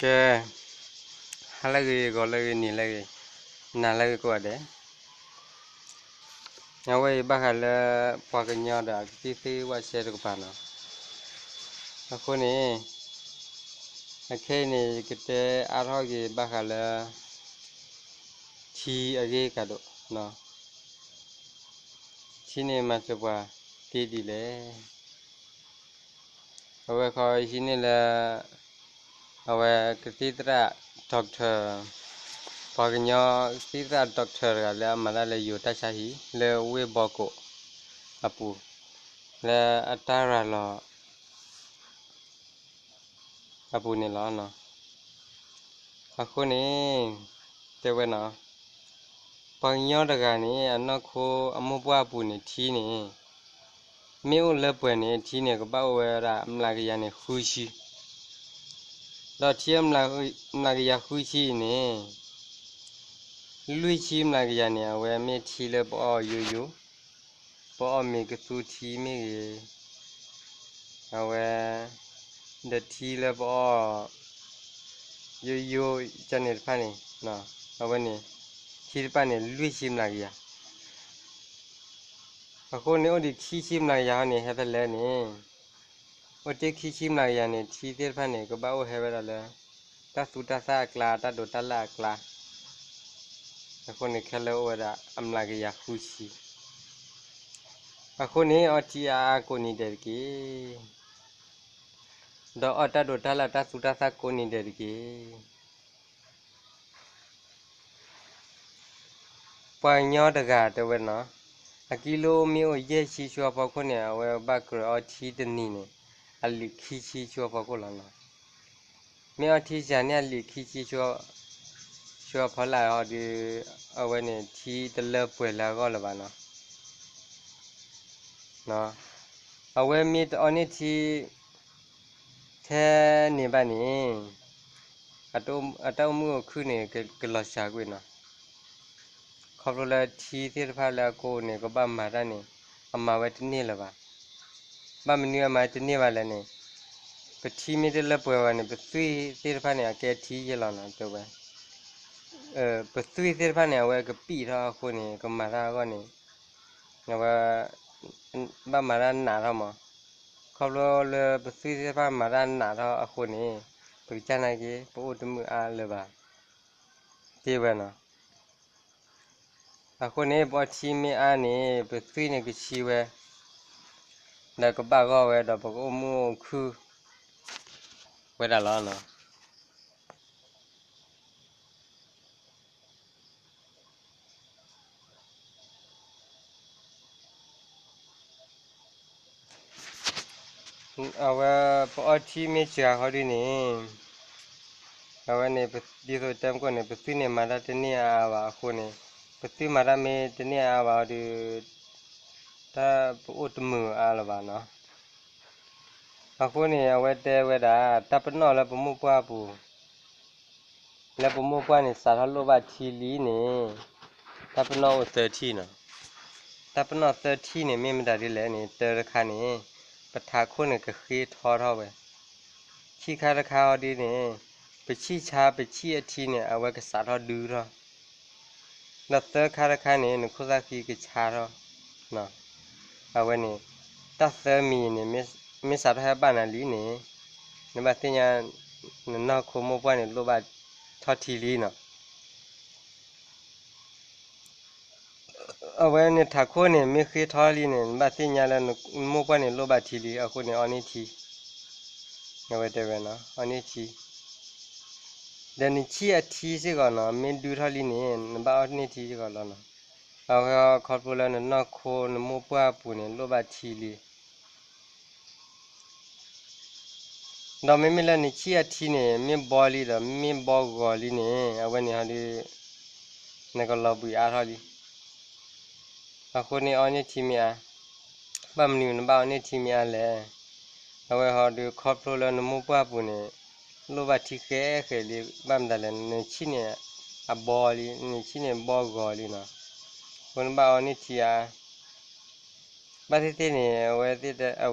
ကဲ, ဟါလၢအဂ့ၤ, ဂီၤလၢအဂ့ၤ, နံၤလၢအဂ့ၤ, နၤလၢအဂ့ၤကိးဂၤဒဲး. အဝဲအံၤဘၣ်ဃးလၢ ပှၤကညီဒီးအကသံၣ်သ့ၣ်ဝဲစဲတကပၤနီၤ. အဃိန့ၣ် အခဲအံၤန့ၣ် ယကတဲအါထီၣ်က့ၤဘၣ်ဃးလၢ ထံအဂ့ၢ်ကဒီး, ထံန့ၣ်မၤစၢၤပှၤက့ၤဒ်လဲၣ်. အဝဲခီဟံးန့ၢ်လၢ အဝဲကသံၣ်သရၣ် doctor, ပှၤကညီကသံၣ်သရၣ် doctor တဂၤလၢအမၤတၢ်လၢယိၤတၢ်ဆါဟံၣ် လၢဝ့ၢ်ဘီကိးအပူၤ, လၢအတၢ်ရၤလီၤအပူၤန့ၣ်လီၤ. အဃိန့ၣ် တဲဝဲနီၤ, ပှၤကညီတဂၤန့ၣ် အနီၢ်ခိအမိၢ်ပှၢ်အပူၤန့ၣ် ထံန့ၣ် မ့ၢ်အိၣ်လၢပှဲၤန့ၣ် ထံန့ၣ် ကဘၣ်အိၣ်ဝဲဒၣ်အမျးကယၤန့ၣ်ဃုဆံ, ဒီးထံအမျးကယၤဃုဆံအံၤန့ၣ် လွံၢ်ဆံမျးကယၤန့ၣ် အဝဲမ့ၢ်ထံလၢပအီၣ်ယိယိ, ပအီၣ်မ့ၤကသူထံမ့ၢ်ဂ့ၤ, အဝဲ ဒီးထံလၢပအီၣ် ယိယိကန့ၣ်တဖၣ်န့ၣ်, အဝဲန့ၣ် ထံတဖၣ်န့ၣ် လွံၢ်ဆံမျးကယၤ. အဃိန့ၣ် အိၣ်ဒံးခံဆံမျးကယၤဟီန့ၣ် ဟဲဖဲလဲၣ်န့ၣ်, အိၣ်တ့ၢ်ခံဆံမျးကယၤန့ၣ် ထံသ့ၣ်တဖၣ်န့ၣ် ကဘၣ်အိၣ်ဟဲဝဲဒၣ်လၢ တၢ်သူတၢ်သၣ်အကျါ, တၢ်ဒိးတၢ်လၣ်အကျါ. အဃိန့ၣ် ခဲလၢာ်အိၣ်ဝဲဒၣ်အမျးကယၤဃုဆံ. အဃိန့ၣ် အီထံအါအါကိးနံၤဒဲးတက့ၢ်, ဒီးအီၣ်တၢ်ဒိးတၢ်လၣ်တၢ်သူတၢ်သၣ်ကိးနံၤဒဲးတက့ၢ်. ပှၤကညီတဂၤတဲဝဲနီၤ, အကံလိမ့ၢ်အိၣ်ယဲၢ်ဆံဆူအဖီခိၣ်န့ၣ် အဝဲဘၣ်ကြၢးအီထံတနံၤန့ၣ် အလံာ်ခံဆံဆူအဖီခိၣ်လီၤနီၤ. မ့ၢ်အီထံစှၤန့ၢ်အလံာ်ခံဆံဆူအဖီလာ်ဟီဒီး အဝဲန့ၣ်ထံတလၢပှဲၤလၢအဂီၢ်လၢၤဘၣ်နီၤ. အဝဲမ့ၢ်တအီန့ၢ်ထံ ထဲန့ၣ်ဘၣ်န့ၣ် အတၢ်အိၣ်မုာ်အိၣ်ခုၣ်န့ၣ် ကလီၤစှၤကွံာ်နီၤ. ခီဖျိလၢထံသ့ၣ်တဖၣ်လၢအကိးန့ၣ် ကဘၣ်မၤတၢ်န့ၣ် အမၤဝဲတန့ၢ်လၢၤဘၣ်. ဘၣ်မနုၤအမၤတန့ၢ်ဘၣ်လဲၣ်န့ၣ်, ပထံမ့ၢ်တလၢပှဲၤဘၣ်န့ၣ် ပသွံၣ်သ့ၣ်တဖၣ်န့ၣ် အကဲထံယဲၢ်လီၤနီၤ တဲဝဲ. ပသွံၣ်သ့ၣ်တဖၣ်န့ၣ် အဝဲကပံာ်ထီၣ်အဃိန့ၣ် ကမၤတၢ်အဂီၢ်န့ၣ် အဝဲ ဘၣ်မၤတၢ်နးထီၣ်မး. ခီဖျိလၢပသွံၣ်သ့ၣ်တဖၣ်မၤတၢ်နးထီၣ်အဃိန့ၣ် ပကစၢ်နာ်က့ ပအိၣ်တမုာ်အါလၢၤဘၣ် တဲဝဲနီၤ. အဃိန့ၣ် ပအီထံမ့ၢ်အါန့ၣ် ပသွံၣ်န့ၣ်ကဆံးဝဲ, ဒီးကဘၣ်ဂီၢ်ဝဲ ဒီးပကအိၣ်မုာ်အိၣ်ခုၣ်ဝဲဒၣ်လီၤနီၤ. အဝဲ ပအီထံမ့ၢ်စှၤဃီဒ်န့ၣ်, အဝဲန့ၣ် ဒ်သိးတဲမကိၣ်န့ၣ် ပသွံၣ်န့ၣ်မၤတၢ်တန့ၢ်အါအါဘၣ်အဃိန့ၣ်, ပသွံၣ်မၤတၢ်မ့ၢ်တန့ၢ်အါအါဘၣ်ဒီး တၢ်ပအိၣ်တမုာ်အါလၢၤဘၣ်နီၤ. အဃိန့ၣ် အဝဲတဲဝဲဒၣ် တၢ်ပနီၣ်လၢပမိၢ်ပှၢ်အပူၤ လၢပမိၢ်ပှၢ်န့ၣ် စးထီၣ်လိၣ်ဘၣ်ထံလံန့ၣ်, တၢ်ပနီၣ်အိၣ်သၢထံၣ်နီၤ. တၢ်ပနီၣ်သၢထံၣ်န့ၣ် မ့ၢ်မတၤဒ်လဲၣ်န့ၣ် တၢတခါန့ၣ် ပထးခိၣ်န့ၣ်ကဃ့ထီထီၣ်ဝဲ, ခံခါတခါအီၤဒ်န့ၣ် ပဆံၣ်ဆါပဆံၣ်အထံန့ၣ် အဝဲကစးထီၣ်ဒုထီၣ်, ဒီးသၢခါတခါန့ၣ် နခိၣ်သၣ်ဃံကဆါထီၣ်. အဝဲန့ၣ် တၢ်သၢမံၤန့ၣ် မ့ၢ်စးထီၣ်ဟဲဘၣ်နၤလံန့ၣ်, နဘၣ်သ့ၣ်ညါ နနီၢ်ခိမိၢ်ပှၢ်န့ၣ်လိၣ်ဘၣ်ထီၣ်ထံလံနီၤ. အဝဲန့ၣ်ထးခိၣ်န့ၣ် မ့ၢ်ဃ့ထီၣ်လံန့ၣ် နဘၣ်သ့ၣ်ညါလၢနမိၢ်ပှၢ်န့ၣ်လိၣ်ဘၣ်ထံလံ, အဃိန့ၣ်အီန့ၢ်ထံ, အဝဲတဲဝဲနီၤ အီန့ၢ်ထံ, ဒီးနဆံၣ်အထံစ့ၢ်ကီးနီၤ မ့ၢ်ဒုထီၣ်လံန့ၣ် နဘၣ်အီန့ၢ်ထံစ့ၢ်ကီးလီၤနီၤ. အဝဲခီဖျိလၢနနီၢ်ခိနမိၢ်ပှၢ်အပူၤန့ၣ် လိၣ်ဘၣ်ထံလံ ဒီးမ့မ့ၢ်လၢနဆံၣ်အထံန့ၣ် မ့ၢ်ဘီလံဒီး မ့ၢ်ဘီဂီၤလံန့ၣ် အဝဲန့ၣ်ဟီဒီး နကလီၤဘှံးအါထီၣ်လံ. အဃိန့ၣ်အီန့ၢ်ထံမ့ၢ်အါ, ဘၣ်မနုၤနဘၣ်အီန့ၢ်ထံမ့ၢ်အါလဲၣ်. အဝဲဟီဒီးခီဖျိလၢနမိၢ်ပှၢ်ပူၤန့ၣ် လိၣ်ဘၣ်ထံဃဲဃဲလံ ဘၣ်မတၤလဲၣ် နဆံၣ်န့ၣ်အဘီလံ နဆံၣ်န့ၣ်ဘီဂီၤလံနီၤ. အဃိနဘၣ်အီန့ၢ်ထံအါ ဘၣ်သ့ၣ်သ့ၣ်န့ၣ် အ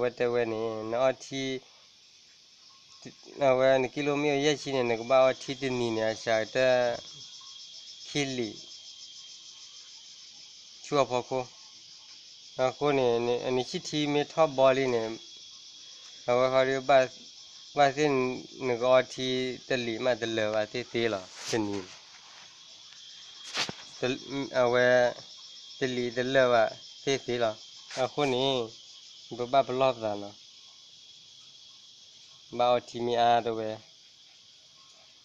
ဝဲတဲဝဲန့ၣ် နအီထံ အဝဲနကံလိမ့ၢ်အိၣ်ယဲၢ်ဆံန့ၣ် နကဘၣ်အီထံတနံၤန့ၣ် အစှၤကတၢၢ် ခံလံာ် ဆူအဖီခိၣ်. အဃိန့ၣ် နဆံၣ်ထံမ့ၢ်ထီၣ်ဘီလံန့ၣ် အဝဲဃီဒီး ဘၣ်သ့ၣ်နကအီထံတလံာ်မးတလၢာ်ဘၣ်သ့ၣ်သ့လီၤ တနံၤ အဝဲ တလံာ်တလၢာ်ဘၣ်သ့ၣ်သ့လီၤ. အဃိန့ၣ် ပဘၣ်ပလီၢ်ပသးနီၤ ဘၣ်အီထံမ့ၢ်အါတဝဲ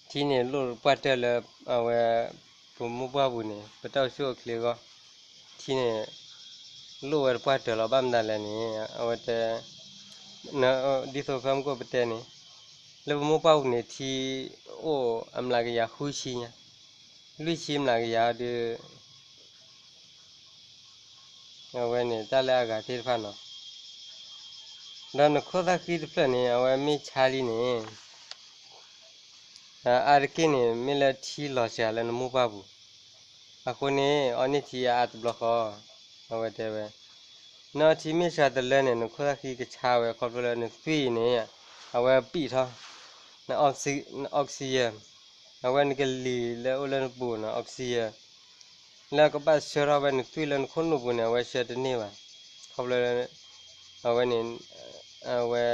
ထံန့ၣ်လိၣ်ပှၢ်တၢၢ်လၢ အဝဲ ပမိၢ်ပှၢ်ပူၤန့ၣ် ပတၢ်အိၣ်ဆူၣ်အိၣ်ချ့အဂီၢ် ထံန့ၣ် လိၣ်ဝဲတပှၢ်တၢၢ်လီၤ. ဘၣ်မနုၤလဲၣ်န့ၣ် အဝဲတဲ ဒ်သိးဖဲမုၢ်ကိၣ်ပတဲန့ၣ် လၢပမိၢ်ပှၢ်ပူၤန့ၣ် ထံအိၣ်အမျးကယၤဃုဆံညါ လွံၢ်ဆံမျးကယၤဒီး အဝဲန့ၣ် တၢ်လၢအဂၤသ့ၣ်တဖၣ်နီၤ ဒီးနခိၣ်သၣ်ဃံတဖျၢၣ်န့ၣ် အဝဲမ့ၢ်ဆါလံန့ၣ် အါတက့ၢ်န့ၣ် မ့ၢ်လၢထံလီၤစှၤလၢနမိၢ်ပှၢ်ပူၤ အဃိန့ၣ် အီန့ၢ်ထံအါအါတဘျီဃီ အဝဲတဲဝဲ နအီထံမ့ၢ်စှၤတလၢန့ၣ် နခိၣ်သၣ်ဃံကဆါဝဲ ခီဖျိလၢနသွံၣ်အံၤန့ၣ် အဝဲပံာ်ထီၣ် န oxygen အဝဲနကလံၤလၢအိၣ်လၢနပူၤန့ၣ် oxygen လၢကဘၣ်ဆှၢထီၣ်ဝဲနသွံၣ်လၢနခိၣ်နူာ်ပူၤန့ၣ် အဝဲဆှၢတန့ၢ်ဘၣ်. ခီဖျိလၢ အဝဲန့ၣ် အဝဲ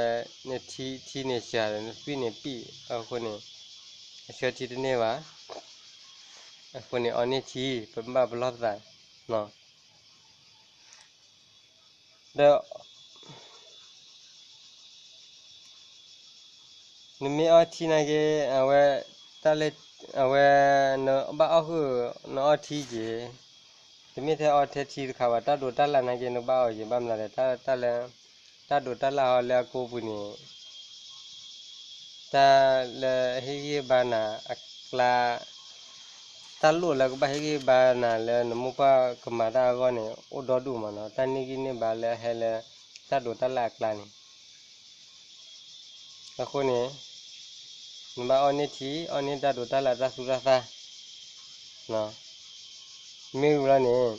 နထံထံန့ၣ်စှၤဒီး နသွံၣ်န့ၣ်ပံာ် အဃိန့ၣ် အဆှၢထံတန့ၢ်ဘၣ်. အဃိန့ၣ် အီန့ၢ်ထံ ပဘၣ်ပလီၢ်ပသးနီၤ ဒီး နမ့ၢ်အီထံနာ်က့ အဝဲ တၢ်လၢ အဝဲ နဘၣ်အီၣ်ဃုာ် နအီထံက့ၤ တမ့ၢ်ထဲအီထဲထံတခါဘၣ် တၢ်ဒိးတၢ်လၣ်နာ်က့ နဘၣ်အီက့ၤ ဘၣ်မနုၤလဲၣ် တၢ်လၢ တၢ်ဒိးတၢ်လၣ်ဟီလၢအကိပူၤန့ၣ် တၢ်လၢဟ့ၣ်ဂံၢ်ဟ့ၣ်ဘါနၤအကျါ တၢ်လိၣ်လၢကဘၣ်ဟ့ၣ်ဂံၢ်ဟ့ၣ်ဘါနၤလၢနမိၢ်ပှၢ်ကမၤတၢ်အဂီၢ်န့ၣ် အိၣ်ဒီဒူၣ်မးနီၤ တၢ်န့ၢ်ဂံၢ်န့ၢ်ဘါလၢအဟဲလၢ တၢ်ဒိးတၢ်လၣ်အကျါန့ၣ် အဃိန့ၣ် နဘၣ်အီန့ၢ်ထံ အီန့ၢ်တၢ်ဒိးတၢ်လၣ်တၢ်သူတၢ်သၣ် မ့ၢ်ဝံၤလီၤန့ၣ်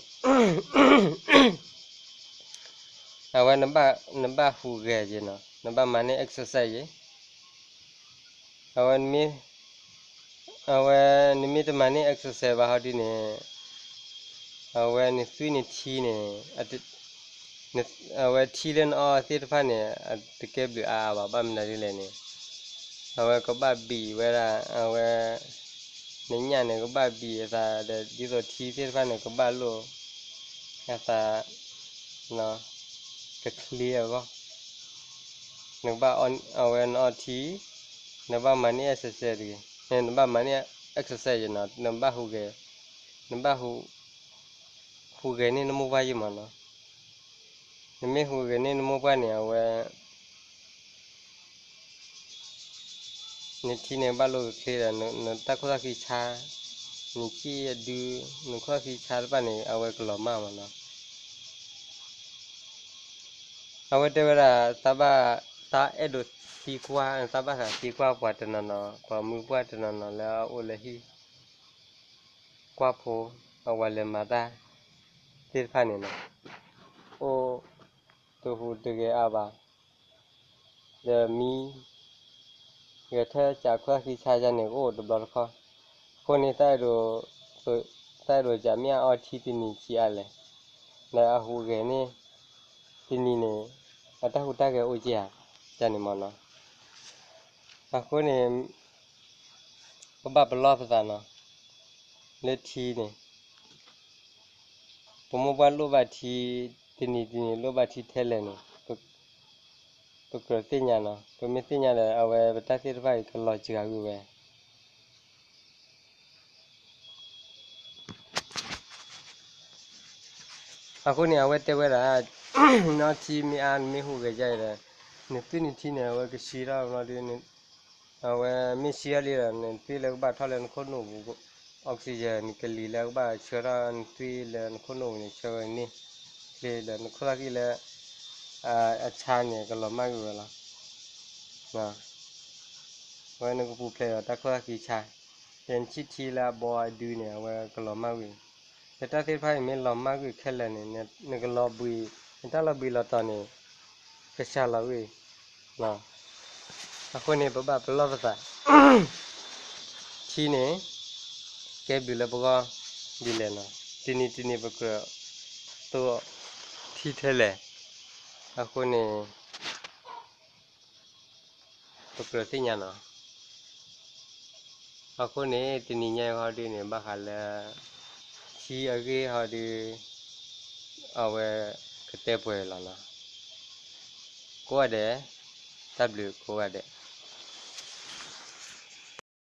အဝဲ နဘၣ်ဟူးဂဲၤက့ၤနီၤ နဘၣ်မၤန့ၢ် exercise က့ၤ အဝဲ အဝဲ နမ့ၢ်တမၤန့ၢ် exercise ဘၣ်ဟီဒုန့ၣ် အဝဲနသွံၣ်နထံန့ၣ် အဝဲထံလၢနအီသ့ၣ်တဖၣ်န့ၣ် အတကဲဘျုးအါအါဘၣ် ဘၣ်မနုၤဒ်လဲၣ်န့ၣ် အဝဲကဘၣ်ဘံးဝဲဒၣ် အဝဲ နညၣ်န့ၣ်ကဘၣ်ဘံးအသးဒီး ဒ်သိးထံသ့ၣ်တဖၣ်န့ၣ် ကဘၣ်လိၣ်အသး ကချ့အဂီၢ် နကဘၣ် အဝဲနအီထံ နဘၣ်မၤန့ၢ် exercise တဂ့ၤ နဘၣ်မၤန့ၢ် exercise နီၤ နဘၣ်ဟူးဂဲၤ နဘၣ် ဟူးဂဲၤန့ၢ်နမိၢ်ပှၢ်ယံမးနီၤ နမ့ၢ်ဟူးဂဲၤန့ၢ်နမိၢ်ပှၢ်န့ၣ် အဝဲ နထံန့ၣ်ဘၣ်လိၣ်ကချ့ဒီး နတၢ်ခိၣ်သၣ်ဃံဆါ နစံၣ်အဒု နခိၣ်သၣ်ဃံဆါတဖၣ်န့ၣ် အဝဲကလီၤမၢ်မးနီၤ အဝဲတဲဝဲဒၣ် သးဘၣ် တၢ်အဲၣ်ဒိးသံကွၢ် သးဘၣ်သးသံကွၢ်ပှၤတနီၤနီၤ ပှၤမုၢ်ပှၢ်တနီၤနီၤလၢအအိၣ်လၢဟံၣ် ကွၢ်ဖိ အဝဲလဲၤမၤတၢ်သ့ၣ်တဖၣ်န့ၣ်နီၤ အိၣ်တဟူးတဂဲၤအါဘၣ် ဒီးမံ ဂဲၤထၢၣ်စးခိၣ်သၣ်ဃံဆါယါန့ၣ် ကအိၣ်တဘျီတခီၣ် အဃိန့ၣ် တၢ်အဲၣ်ဒိးစးမ့ၢ်အအီထံတနံၤဆံးအါလဲၣ် ဒီးအဟူးဂဲၤန့ၢ် တနံၤန့ၣ် အတၢ်ဟူးတၢ်ဂဲၤအိၣ်က့ၤဧါ ယါန့ၣ်မးနီၤ အဃိန့ၣ် ပဘၣ်ပလီၢ်ပသးနီၤ လၢထံန့ၣ် ပမိၢ်ပှၢ်လိၣ်ဘၣ်ထံ တနံၤတနံၤလိၣ်ဘၣ်ထံထဲလဲၣ်န့ၣ် ပကြၢးသ့ၣ်ညါနီၤ ပမ့ၢ်သ့ၣ်ညါဒီး အဝဲပတၢ်သ့ၣ်တဖၣ်အံၤကလီၤစှၤကွံာ်ဝဲ အဃိန့ၣ် အဝဲတဲဝဲဒၣ် နအီထံမ့ၢ်အါ နမ့ၢ်ဟူးဂဲၤယါအံၤဒီး နသွံၣ်နထံန့ၣ် အဝဲကဆံးထီၣ်ဘျီဒီး အဝဲမ့ၢ်ဆံးထီၣ်လံဒီး နသွံၣ်လၢကဘၣ်ထီၣ်လၢနခိၣ်နူာ်ပူၤ oxygen နကလံၤလၢကဘၣ်ဆှၢထီၣ်နသွံၣ်လၢနခိၣ်နူာ်ပူၤန့ၣ် ဆှၢဝဲန့ၣ် ချ့ဒီးနခိၣ်သၣ်ဃံလၢ အဆါန့ၣ် ကလီၤမၢ်ကွံာ်ဝဲလီၤ အဝဲနကပူၤဖျဲးဒီးတၢ်ခိၣ်သၣ်ဃံဆါ ဒီးနဆံၣ်ထံလၢအဘီအဒုန့ၣ် အဝဲကလီၤမၢ်ကွံာ် ဒီးတၢ်သ့ၣ်တဖၣ်အံၤမ့ၢ်လီၤမၢ်ကွံာ်ခဲလၢာ်န့ၣ် နကလီၤဘှံး နတၢ်လီၤဘှံးလီၤတီၤန့ၣ် ကစှၤလီၤကွံာ် အဃိန့ၣ် ပဘၣ်ပလီၢ်ပသး, ထံန့ၣ် ကဲဘျုးလၢပဂီၢ်ဒ်လဲၣ်နီၤ, တနံၤတနံၤပကြၢး သိးထံထဲလဲၣ်, အဃိန့ၣ် ပကြၢးသ့ၣ်ညါနီၤ. အဃိန့ၣ် တနံၤညါအံၤဟီဒုန့ၣ် ဘၣ်ဃးလၢ ထံအဂ့ၢ်ဟီဒု အဝဲကတဲပှဲၤလီၤနီၤ. ကိးဂၤဒဲး, တၢ်ဘျုးကိးဂၤဒဲး.